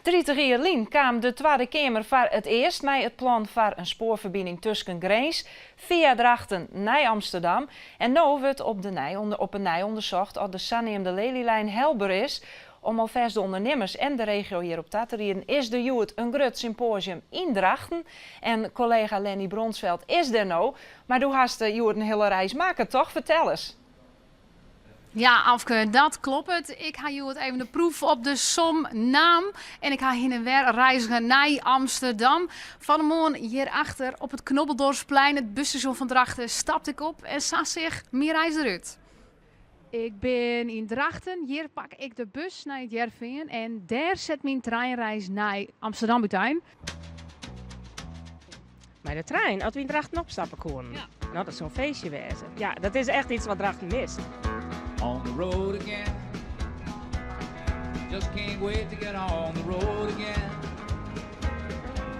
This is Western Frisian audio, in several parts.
30 jier lyn kaam de Twadde Keamer foar it earst mei it plan foar in spoarferbining tusken Grins fia Drachten nei Amsterdam. En no wurdt op de nij op 'e nij ûndersocht oft de saneamde Lelylijn helber is. Om alfêst de ûndernimmers en de regio hjirop ta te rieden is der hjoed in grut sympoasium yn Drachten. En kollega Lenny Bronsveld is der no. Mar do hast hjoed in hiele reis makke, toch? Fertel ris. Ja, Afke, dat kloppet. Ik ha hjoed even de proef op de som naam en ik ha hinne en wer reizge nei Amsterdam. Fan 'e moarn hjirachter op it Knobbeldorpsplein, it busstasjon fan Drachten, stapte ik op en sa seach myn reis derút. Ik bin yn Drachten, hjir pak ik de bus nei It Hearrenfean en dêr set myn treinreis nei Amsterdam útein. Mei de trein, as we yn Drachten opstappe koenen. Ja. No, dat soe in feestje wêze. Ja, dat is echt iets wat Drachten mist. On the road again. Just can't wait to get on the road again.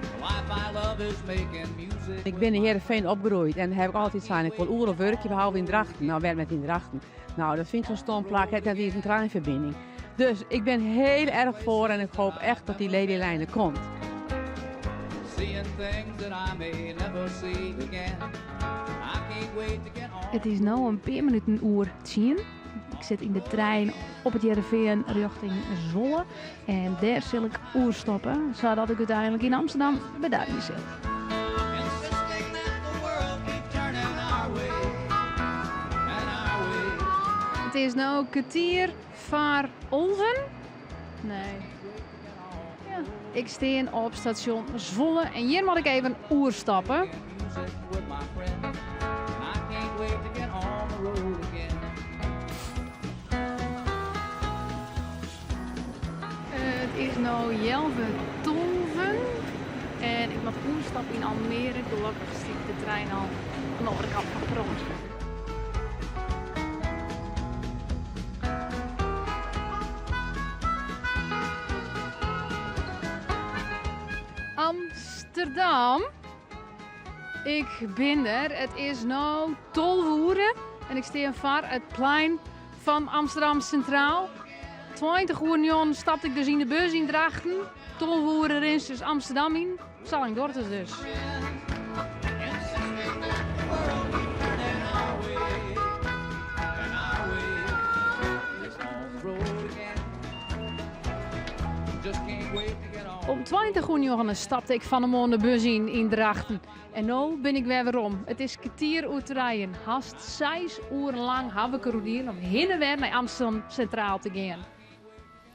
The life I love is making music. Ik bin yn Hearrenfean opgroeid en ha ik altyd sein, ik wol oeral wurkje behalve yn Drachten. No, wêrom net yn Drachten? No, dat fyn ik sa'n stom plak, hat net iens in treinferbining. Dus ik bin hiel erch foar en ik hoop echt dat dy Lelylijn der komt. It is no in pear minuten oer tsien. Ik sit yn de trein op It Hearrenfean rjochting Zwolle en dêr sil ik oerstappe, sadat ik úteinlik yn Amsterdam bedarje sil. It is no kertier foar alven? Nee. Ja. Ik stean op stasjon Zwolle en hjir moat ik even oerstappe. It is no healwei tolven en ik moat oerstappe yn Almere. Gelokkich stiet de trein al oan de oare kant fan it perron. Amsterdam. Ik bin der. It is no 12 oere en ik stean foar it plein fan Amsterdam Sintraal. 20 oer njoggen stapte ik dus yn de bus yn Drachten. 12 oere rinst dus Amsterdam yn. Sa lang duorret it dus. Om 20 oer njoggenen stapte ik fan 'e moarn de bus yn yn Drachten. En no bin ik wer werom. It is kertier oer trijen. Hast seis oeren lang haw ik deroer dien om hinne en wer nei Amsterdam Sintraal te gean.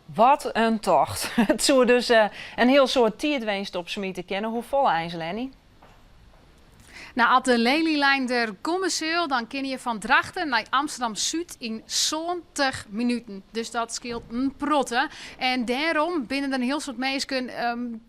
Wat in tocht. It soe dus in hiel soad tiidwinst opsmite kinne. Hoefolle eins, Lenny? No, as de Lelylijn der komme sil, dan kinne je fan Drachten nei Amsterdam-Súd yn 70 minuten. Dus dat skeelt in protte. En dêrom binne der in hiel soad minsken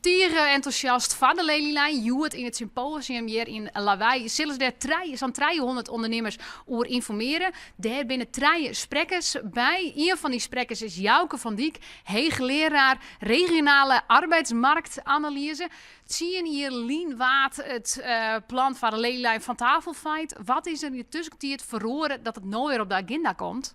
tige entûsjast foar de Lelylijn. Hjoed yn it sympoasium hjir yn Lawei sille se dêr trije, sa'n 300 ûndernimmers oer ynformearje. Dêr binne trije sprekkers by. Ien fan dy sprekkers is Jouke van Dyk, heechlearaar regionale arbeidsmarktanalyse. Tsien jier lyn waard it plan foar de Lelylijn fan tafel feid. Wat is der yn de tuskentiid feroare dat it no wer op de aginda komt?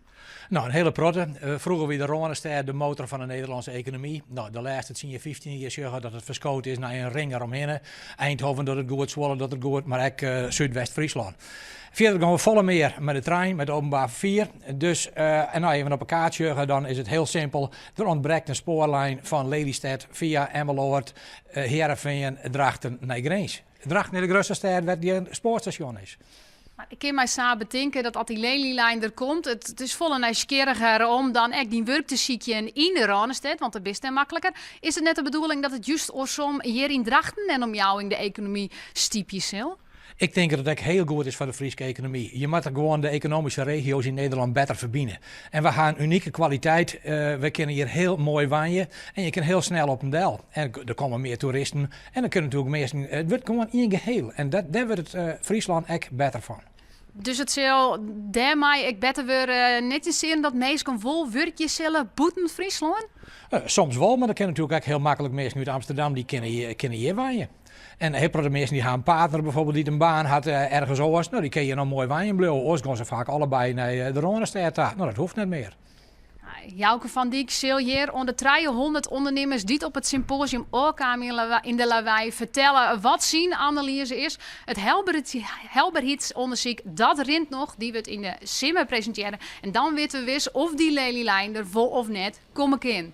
No, in hiele protte. Froeger wie de Rânestêd de motor fan de Nederlânske ekonomy. No, de lêste tsien, 15 jier sjogge dat it ferskood is nei in ring eromhinne. Eindhoven docht it goed, Zwolle docht it goed, mar ek Súdwest-Fryslân. Fierder gean we folle mear mei de trein, mei it openbaar ferfier. Dus, en no even op 'e kaart sjogge, dan is it hiel simpel. Der ûntbrekt in spoarlijn fan Lelystêd fia Emmeloord, Hearrenfean, Drachten nei Grins. Drachten is de grutste stêd wêr't gjin spoarstasjon is. Mar ik kin my sa betinke dat as dy Lelylijn der komt, it is folle nijsgjirriger om dan ek dyn wurk te sykjen yn de Rânestêd, want dêr bist dêr makliker. Is it net de bedoeling dat it just oarsom hjir yn Drachten en omjouwing de ekonomy stypje sil? Ik tink dat it ek hiel goed is foar de Fryske ekonomy. Je moatte gewoan de ekonomyske regio's yn Nederlân better ferbine. En we ha in unike kwaliteit, we kinne hjir hiel moai wenje en je kinne hiel snel op en del. En der komme mear toeristen en der kinne natuerlik minsken, it wurdt gewoan ien geheel en dat, dêr wurdt it Fryslân ek better fan. Dus it sil dêrmei ek better wurde, net yn sin dat minsken wol wurkje sille bûten Fryslân? Soms wol, mar der kinne natuerlik ek hiel maklik minsken út Amsterdam dy kinne, kinne hjir wenje. En in hiel protte minsken dy ha in partner bijvoorbeeld dy't in baan hat ergens oars. No, dy kinne hjir noch moai wenjen bliuwe. Oars gean se faak allebei nei de Rânestêd ta. No, dat hoecht net mear. Jouke van Dyk sil hjir oan de 300 ûndernimmers dy't op it sympoasium ôfkamen yn de Lawei fertelle wat syn analyze is. It helberheidsûndersyk dat rint noch, dy wurdt yn de simmer presintearre. En dan witte we wis oft dy Lelylijn der wol of net komme kin.